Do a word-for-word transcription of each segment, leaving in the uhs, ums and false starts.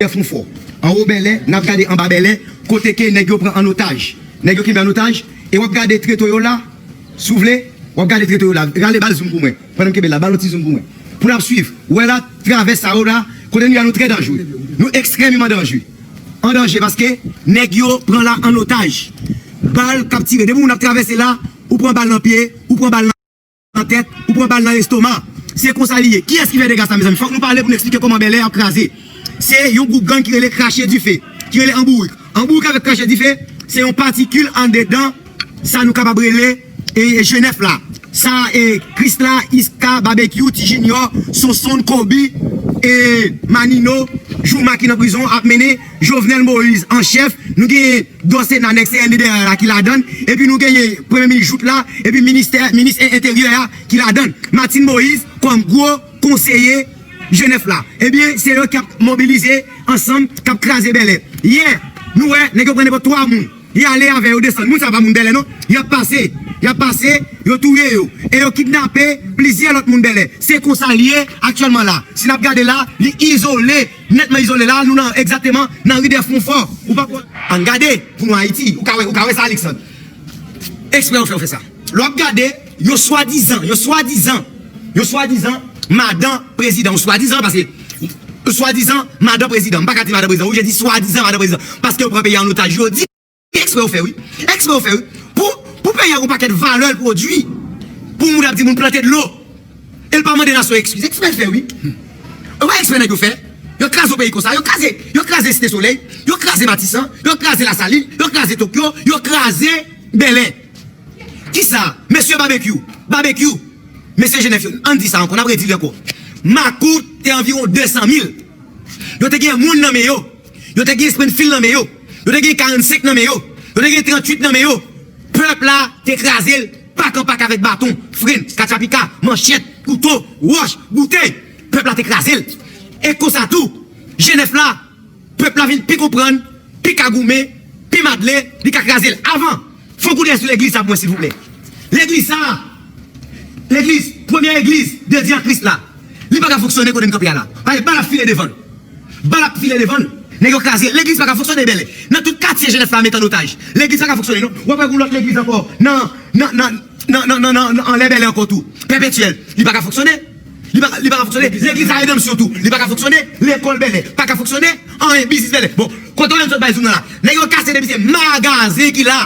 Fonfò. Anwo Bèlè, n ap gade anba Bèlè, kote ke nèg yo pran an otaj. Nèg yo kenbe an otaj, e w ap gade treto yo la, si w vle, w ap gade treto yo la. Rale bal zoom pou mwen. Pandan m kenbe la, ba l yon ti zoom pou mwen. Pou n ap swiv. Ou wè la, travès sa yo la, kote nou ye a, nou trè danjere. Nou ekstrèmeman danjere. An danje paske nèg yo pran la an otaj. Bal k ap tire. Depi moun ap travèse la, ou pran bal nan pye, ou pran bal nan nan tèt, ou pran bal nan estoma. Se konsa li ye. Kiyès ki fè dega sa, mezanmi? Fòk nou pale pou nou eksplike kòman Bèlè ap kraze. Se yon gwoup gang ki rele Krache Dife, ki rele Anbourik. Anbourik avèk Krache Dife, se yon patikil andedan sa nou kapab rele e, e, G nèf la. Sa e Krisla, Iska, Babekyou, Ti Jinyò, Sonsonn, Kobi, e, Manino, Jouma ki nan prizon ap mennen Jovenel Moïse an chèf. Nou gen Dòse nan nèg C N D D A la ki ladann, epi nou genyen premye minis jouk la, epi ministè, minis enteryè a ki ladann. Martine Moïse kòm gwo konseye G nèf la. Ebyen, se yo k ap mobilize ansanm, k ap kraze Bèlè. Yè, nou wè, nèg yo pran nenpòt twa moun. Y ale avè yo desann. Moun sa pa moun Bèlè, non. Y ap pase, y ap pase, yo touye yo. E yo kidnape plizyè lòt moun Bèlè. Se konsa l ye aktyèlman la. Si n ap gade la, li izole. Nètman izole la, nou nan egzakteman nan ri dè Fonfò. Ou pa kwè? Ann gade pou nou Ayiti. Ou ka wè, ou ka wè sa, Alexandre. Eksprè yo fè, yo fè sa. Lè w ap gade, yo swadizan, yo swadizan, yo swadizan madan prezidan, yo swadizan, paske yo swadizan madan prezidan. M pa ka di madan prezidan, wi, je di swadizan madan prezidan. Paske yo pran peyi a an otaj, yo di eksprè yo fè, wi. Eksprè yo fè, wi. Pou, pou peyi a gon pakèt valè l pwodui, pou moun ap di moun plante dlo. E l pa mande nasyon eskiz. Eksprè l fè, wi. E w pa eksprè nèg yo fè. Yo kraze yon peyi konsa. Yo kraze, yo kraze Site Solèy. Yo kraze Matisan. Yo kraze Lasalin. Yo kraze Tokyo. Yo kraze Bèlè. Kisa? Mesye Babekyou. Babekyou. Mesye G nèf yo. Ann di sa ankò. N ap redi l ankò. Makout te anviwon de san mil. Yo te gen moun nan men yo. Yo te gen Springfield nan men yo. Yo te gen karannsenk nan men yo. Yo te gen tranntuit nan men yo. Pèp la te kraze l pak an pak avèk baton, frenn, katchapika, manchèt, kouto, wòch, boutèy. Pèp la te kraze l. E konsa tou, G nèf la, pèp la vin pi konprann, pi ka goumen, pi madle, li ka kraze l. Avan, fè yon koudèy sou legliz sa pou mwen, silvouplè. Legliz sa, legliz, premye legliz dedye a Kris la, li pa ka fonksyone kote n kanpe a la. Paske bal ap file devan l. Bal ap file devan l. Nèg yo kraze. Legliz pa ka fonksyone Bèlè. Nan tout katye G nèf la met an otaj. Legliz pa ka fonksyone, non. W ap wè gon lòt legliz ankò. Nan, nan, nan, nan, nan, nan, nan, anlè Bèlè ankò tou. Pèpetyèl. Li pa ka fonksyone. Li pa, li pa ka fonksyone. Legliz la Redanmsyon tou. Li pa ka fonksyone. Lekòl Bèlè. Pa ka fonksyone. Anyen, biznis Bèlè. Bon, kote w menm sot bay zoom nan la? Nèg yo kase depi se magazen ki la.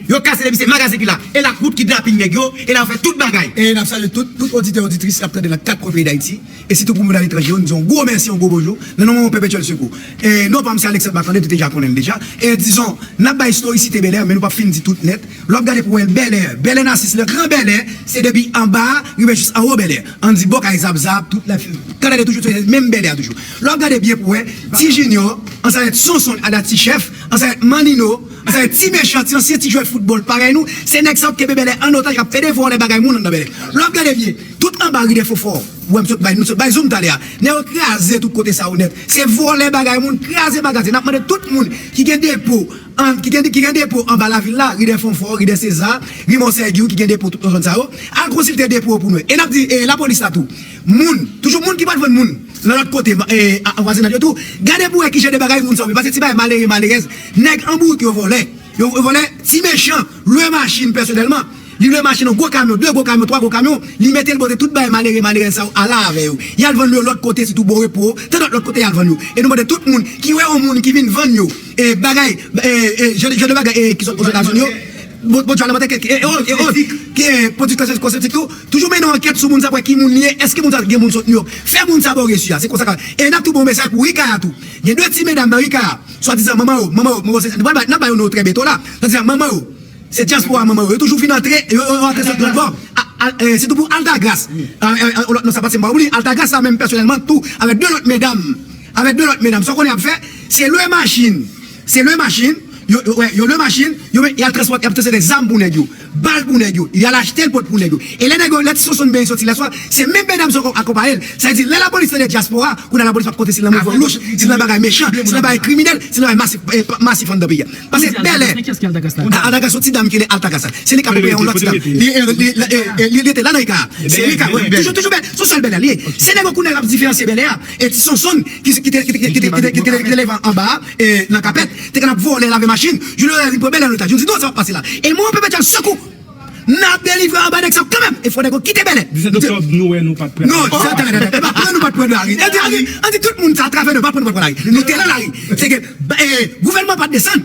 Yo kase depi se magazen ki la. E l ap wout kidnaping nèg yo. E l ap fè tout bagay. E n ap salye tout, tout oditè, oditris k ap tande nan kat kwen peyi Dayiti. E sitou pou moun aletranje yo, nou di yon gwo mèsi, yon gwo bonjou. Nan non Pèpetyèl Sekou. E non pa m se Alexandre Marc-André, nou te deja konnen l deja. E dizon, n ap bay istorikte Bèlè, men nou p ap fin di tout nèt. Lè w ap gade pou wè Bèlè, Bèlè Nasis, le Gran Bèlè, se depi anba a, rive jis anwo Bèlè. Ann di bò kay Zap Zap, tout la, Kanadè toujou, se menm Bèlè a toujou. Lè w ap gade byen pou wè, Ti Jinyò, ansanm avèk Sonsonn, adat Ti Chèf, ansanm avèk Manino, ansanm avèk Ti Mechan, ti ansyen ti jwè foutbòl parèy nou, se nèg sa yo k kenbe Bèlè an otaj, k ap fè de vòlè bagay moun anndan Bèlè. Lè w ap gade byen, tout anba ri dè Fonfò, ou wè m sot bay, nou sot bay zoom talè a. Nèg yo kraze tout kote sa yo nèt. Se vòlè bagay moun, kraze magazen. N ap mande tout moun ki gen depo, an, ki gen, ki gen depo anba lavil la, ri dè Fonfò, ri dè Seza, ri Monsègyou, ki gen depo tout nan zòn sa yo, al konsilte depo yo pou nou. E n ap di, e, lapolis la tou. Moun, toujou moun ki pral vann moun nan lòt kote, e, a, a vwazinaj yo tou. Gade pou wè ki jan de bagay moun sa yo, paske ti bagay malere, malerèz, nèg an bourik yo vòlè. Yo, yo vòlè, Ti Mechan, lwe machin pèsonèlman. Li lwe machin, yon gwo kamyon, de gwo kamyon, twa gwo kamyon, li mete l pote tout bagay malere, malerèz sa yo, ale avè yo. Y al vann yo lòt kote, sitou Bon Repo, tan lòt, lòt kote y al vann yo. E nou mande tout moun ki wè yon moun ki vin vann yo, e, bagay, e, e, jan, jan de bagay, e, ki sot Ozetazini yo, bon, bon, alimantè, e, e, e, e, ki, e, pwodui kosmetik tou, toujou mennen yon ankèt sou moun sa pou wè ki moun li ye, èske moun sa gen moun sot Nouyòk. Fè moun sa ba w resi a, se konsa ka. E n ap tou ba w mesaj pou Rikaya tou. Gen de ti medam nan Rikaya, swadizan manman yo, manman yo, manman yo, se, n ap ba, n ap ba yo non yo trè byento la, swadizan manman yo, se dyaspora manman yo, yo toujou vin antre, yo, yo, yo antre sot lòt bò. A, a, e, sitou pou Altagras. A, e, e, lòt non sa pase m pa oubli, Altagras la menm pèsonèlman tou, avèk de lòt medam, avèk de lòt medam, sa w konnen y ap fè, se lwe machin, se lwe machin, yo, yo, wè, yo lwe machin, yo, y al transpòte, y ap transpòte zam pou nèg yo. Bal pou nèg yo, y al achte l pot pou nèg yo. E lè nèg yo, lè Ti Sonson benyen soti lè swa, se menm medam sa akonpaye l. Sa vle di, lè lapolis tande dyaspora, kounye a lapolis p ap konte si l nan mouvman louch, si l nan bagay mechan, si l nan bagay kriminèl, si l nan bagay masif, eh, pa- masif anndan peyi a. Pase bèlè. Altagas, se yon ti dam ki rele Altagas la. Se li k ap opere yon lòt ti dam. Li, eh, li, li, eh, eh, li rete la nan Ika. Se li k ap, wi, toujou, toujou bèlè. Se yon sèl bèlè li ye. Se nèg yo kounye a k ap diferansye bèlè a. E Ti Sonson ki, ki te, ki te, ki te, ki te, ki te, ki te, ki te leve anba a, e nan kapèt, te konn ap vòlè, lave machin. Jounen jodi a vin pran bèlè an otaj. Nou di non, sa p ap pase la. E mwen, pèpè, sekou. N ap delivre anba nèg sa yo kanmenm. E fò nèg yo kite bèlè. Disèt oktòb, nou wè nou pa t pran. Non, se, tande, tande, tande. E pa pran nou pa t pran lari. E di, an di, an di tout moun sa atravè nou pa pran nou pa t pran lari. Nou te nan lari. Se ke, eh, gouvènman pa t desann.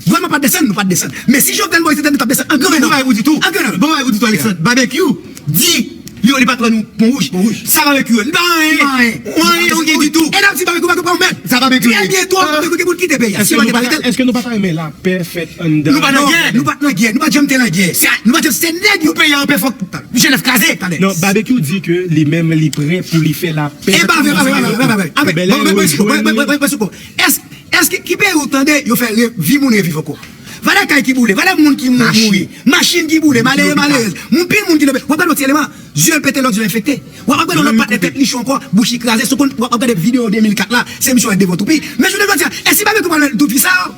Gouvènman pa t desann, nou pa t desann. Men si Jovenel Moïse te desann, nou t ap desann an gran non. Bon bagay pou di tou. An gran non. Bon bagay pou di tou, Alexandre. Barbecue di li, li pa t pran nou Pon Wouj. Pon Wouj. Sa Barbecue, li pa anyen. Li pa anyen. Anyen, anyen ditou. E n ap di Barbecue, Barbecue pa yon mèt. Sa Barbecue. Trè byento, Barbecue gen pou l kite peyi a. Si yo pa te pale tel. Èske nou pa t renmen lapè fèt anndan? Nou pa nan gè, nou pa t nan gè, nou pa janm te nan gè. Nou pa janm, se nèg yo. Pou peyi a an pè fòk Jenèf kraze. Non, Barbecue di ke li menm li prè pou li fè lapè. E pa vre, pa vre, pa vre, pa vre. Bèlè yo jwenn li. Èske, èske ki peyi ou tande yo fè re- vi moun reviv ankò? Valè kay ki boule, valè moun ki mou- mouri, machin ki boule, malere, malerèz, moun, pil moun ki tonbe. W ap gade yon ti eleman, zye l pete, lòt zye l enfekte. W ap gade yon lòt patnè tèt li cho ankò, bouch li kraze, sou konn, w ap gade videyo de mil kat la, se misye w ap devan toupi. Men jounen jodi a, èske Barbecue pral tout vi sa yo?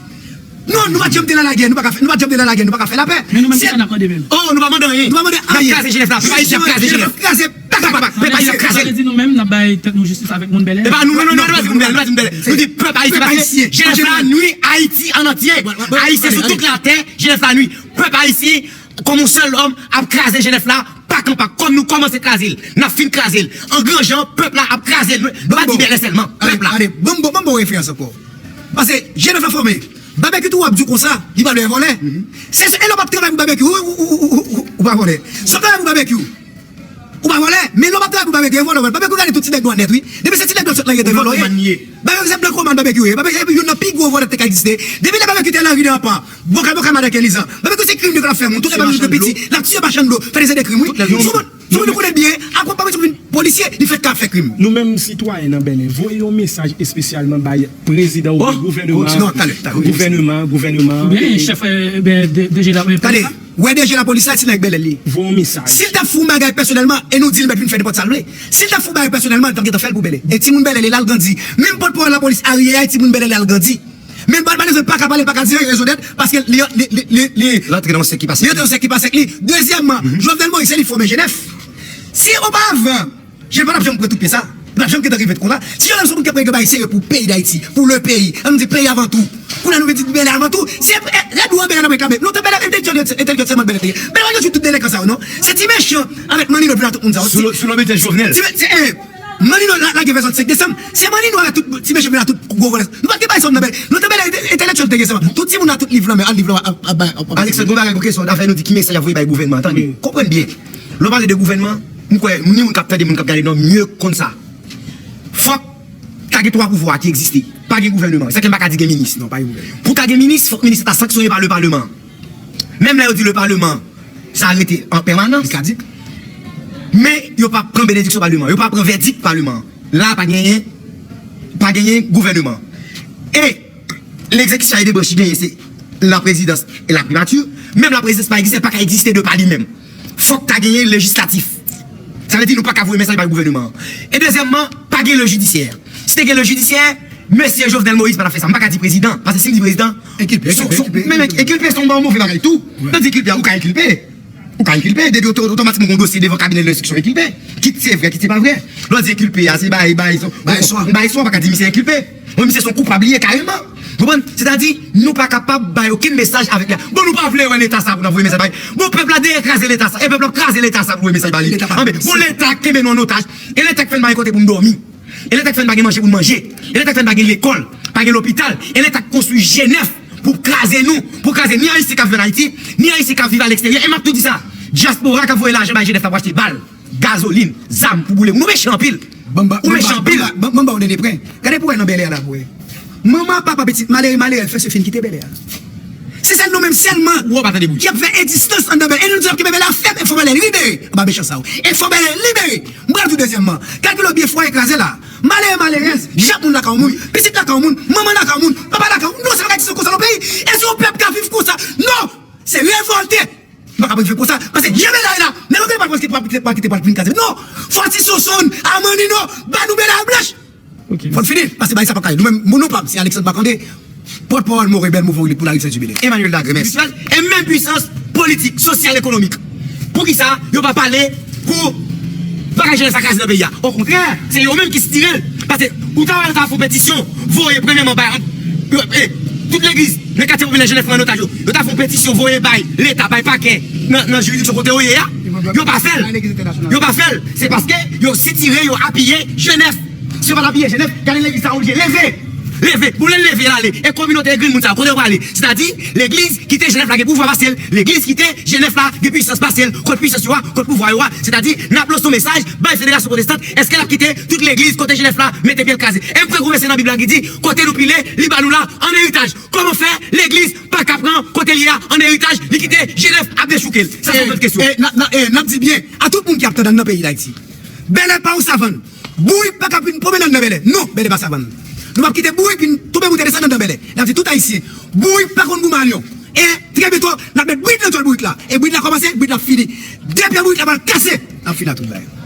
Non, nou pa t janm te nan lagè, nou pa ka fè, nou pa t janm te nan lagè, nou pa ka fè lapè. Men nou menm, kisa n ap mande menm? Oh, nou pa mande anyen. Nou pa mande anyen. N ap kraze Jenèf la. Pèp Ayisyen ap kraze Jenèf. Kraze, pak, pak, pak. Pèp Ayisyen ap kraze. Sa vle di nou menm, n ap bay tèt nou jistis avèk moun bèlè? E pa nou menm, non, nou pa di moun bèlè, nou pa di moun bèlè. Nou di pèp Ayisyen, pèp Ayisyen. Jenèf la nwi Ayiti an antye. Ayisyen sou tout latè, Jenèf la nwi. Pèp Ayisyen, kòm yon sèl òm, ap kraze Jenèf la, pak an pak, kòm nou kòmanse kraze l. N ap fin kraze l. An gran jan, pèp la ap kraze l. Nou pa di bèlè sèlman, pèp la. Gade, ban m, ban m ba w referans ankò. Pase, Jenèf la fòme. Barbecue tou w ap di w konsa, li pa dwe vòlè. Se, se, e lè w p ap travay pou Barbecue, ou, ou, ou pa vòlè. Si w ap travay pou Barbecue, ou pa vòlè. Men lè w p ap travay pou Barbecue, e vòlè, vòlè. Barbecue gade tout ti nèg nwa nèt, wi. Depi se ti nèg nwa sòt nan gete vòlè, wi. Barbecue se blan kòmann Barbecue, wi. Barbecue se youn nan pi gwo vòlè ki te ka egziste. Depi lè Barbecue te nan ri de anpan, bòkay bòkay madanm Kèlizan. Barbecue se krim li konn ap fè moun. Tout lè Barbecue te piti, l ap tiye machann dlo, fè de krim, wi. Sou moun, sou moun nou konnen byen, apre Barbecue vin polisye, li fèk ka fè krim. Nou menm sitwayen nan bèlè, voye yon mesaj espesyalman bay prezidan oubyen gouvènman, gouvènman, gouvènman. Oubyen chèf, eh, ben, de- DG la, eh, Tande, wè DG lapolis la, ti nèg bèlè li. Voye yon mesaj. Si l t ap fè yon bagay pèsonèlman, e nou di l mèt vin fè nenpòt sa l vle. Si l t ap fè yon bagay pèsonèlman, li t ap gentan fè l pou bèlè. E timoun bèlè li la, l grandi. Menm pòtpawòl lapolis Ariel, timoun bèlè li la, l grandi. Men l pa, pa, pa ka pale, l pa ka di rezon dèt, paske li, li, li, li, li, li antre nan yon sèk ki pa sèk li. Li antre nan yon sèk ki pa sèk li. Dezyèmman, Jovenel Moïse, se li fòme Jenèf. Si opavan, Jenèf pa t ap janm pran tout pye sa. Li pa t janm gentan rive konsa. Si Jovenel se moun ki ap regle bagay serye pou peyi Dayiti, pou le peyi, ann di peyi avan tou. Kounye a nou vin di bèlè avan tou. Se, eh, lè nou an bèlè n ap reklame. Nou te bèlè entèlektyèl, entèlektyèl sèlman bèlè te ye. Bèlè pa t jwenn tout delekans sa yo, non. Se ti mechan avèk Manlino vin a tout moun sa yo. Sou lo- sou lòbetè Jovenel. Ti me- ti- eh, Manlino la- lage vèzòt senk desanm. Se Manlino avèk tout ti mechan vin a tout gwo vòlè. Nou pa t gen bagay sa nan bèlè. Nou te bèlè entèlektyèl te gen sèlman. Tout timoun a tout liv nan men, al liv la ap, ap, ap, ap, Alexandre, gon bagay pou kesyon, afè nou di ki mesaj y ap voye bay gouvènman. Tande, konprann byen. Lè w pale de gouvènman, m kwè ni moun k ap tande, moun k ap gade nou mye konn sa. Fòk ta gen twa pouvwa ki egziste. Pa gen gouvènman. Se sa k fè m pa ka di gen minis. Non, pa gen gouvènman. Pou ta gen minis, fòk minis la ta sanksyone pa le paleman. Menm lè yo di le paleman, sa rete an pèmanans. Li kadik. Men yo pa pran benediksyon paleman. Yo pa pran vèdik paleman. La, pa genyen, pa genyen gouvènman. E Legzekisyon a de branch ki genyen, se laprezidans e laprimati. Menm laprezidans pa egziste, pa ka egziste de pa li menm. Fòk ta genyen lejislatif. Sa vle di nou pa ka voye mesaj bay gouvènman an. E dezyèmman, pa gen lejidisyè. Si te gen lejidisyè, mesye Jovenel Moïse pa t ap fè sa. M pa ka di prezidan, paske si m di prezidan, enkilpe, enkilpe, enkilpe, menm enkilpe se yon move bagay tou. Lè w di enkilpe a, ou ka enkilpe. Ou ka enkilpe, depi oto- otomatikman gen yon dosye devan kabinè de lenstriksyon enkilpe. Kit se vre, kit se pa vre. Lè w di enkilpe a, se bay, bay, bay swa. Bay swa, pa ka di misye enkilpe. Mwen, misye se yon koupab li ye kareman. Konprann? Sètadi, nou pa kapab bay okenn mesaj avèk la. Bon, nou pa vle wè Leta sa pou n ap voye mesaj bay. Bon, pèp la dèyè kraze Leta sa. E pèp la ap kraze Leta sa pou voye mesaj ba li. Anben, bon, Leta kenbe nou an otaj. E Leta k fè n pa gen kote pou n dòmi. E Leta k fè n pa gen manje pou n manje. E Leta k fè n pa gen lekòl, pa gen lopital. E Leta k konstwi Jenèf pou kraze nou, pou kraze ni Ayisyen k ap viv ann Ayiti, ni Ayisyen k ap viv aleksteryè. E m ap tou di sa, dyaspora k ap voye lajan bay Jenèf la pou achte bal, gazolin, zam pou boule moun. Nou mechan anpil. Ou mechan anpil. Ban m ba w de de pwen. Gade pou wè nan bèlè a la pou wè. Manman, papa, pitit, malere, malere, fè se fin kite bèlè a. Se sèl nou menm sèlman ki ap fè egzistans anndan bèlè. E nou di n ap kenbe bèlè a fèm e fò bèlè libere. Anba mechan sa yo. E fò bèlè libere. M pral di w dezyèmman. Kalkile w byen, fwaye kraze la. Malere, malerèz, jèn moun lakay yon moun, pitit lakay yon moun, manman lakay yon moun, papa lakay yon moun. Non, se pa ka egziste konsa nan peyi. Èske yon pèp ka viv konsa? Non! Se revòlte. M pa ka rive pou sa. Paske jan medal la, nèg yo gen pral kite pral kite pral kite pral vin kraze. Non! Fò ti Sonson, Amanino, ba nou medal blanch! Fò n fini, paske bagay sa p ap ka ye. Nou menm, moun nou pa, se Alexandre Marcandé, pòtpawòl More Bèl Mouvman Ilit pou Larifè Jibile. Emmanuel Dagré, mèsi. E menm pwisans politik, sosyal, ekonomik. Poukisa yo pa pale pou bagay jenès la kraze nan peyi a? Okontrè, se yo menm ki sitire l. Paske ou ta wè yo ta fè yon petisyon, voye premyèman bay, e, tout legliz nan katye popilè Jenèf la an otaj yo. Yo ta fè yon petisyon, voye bay Leta, bay pakè nan, nan jiridiksyon kote yo ye a. Yo pa fè l. Yo pa fè l. Se paske yo sitire, yo apiye Jenèf. Si yo pa t apiye Jenèf, gade legliz sa oblije leve. Leve. Pou lè l leve l ale. E kominote e grenn moun sa yo, kote yo prale? Sètadi, legliz ki te Jenèf la gen pouvwa pase l. Legliz ki te Jenèf la gen pwisans pase l. Kot pwisans yo a, kot pouvwa yo a. Sètadi, n ap lanse yon mesaj bay Federasyon Pwotestan. Èske l ap kite tout legliz kote Jenèf la mete pye l kraze? E m kwè gon vèsè nan Bib la ki di, kote nou pile, li ba nou la an eritaj. Kòman fè legliz pa ka pran kote l ye a an eritaj, li kite Jenèf ap dechouke l? Sa se yon lòt kesyon. E, n ap, n ap, e, n ap di byen a tout moun ki ap tande n nan peyi Dayiti. Bèlè pa yon savann. Bourik pa ka vin pwomennen anndan Bèlè. Non, Bèlè pa savann. Nou p ap kite bourik vin tonbe moute desann anndan Bèlè. N ap di tout Ayisyen, bourik pa konn goumen a lyon. E trè byento, n ap met bwid nan djòl bourik la. E bwid la kòmanse, bwid la fini. De pye bourik la pral kase. N ap fini ak tout bagay.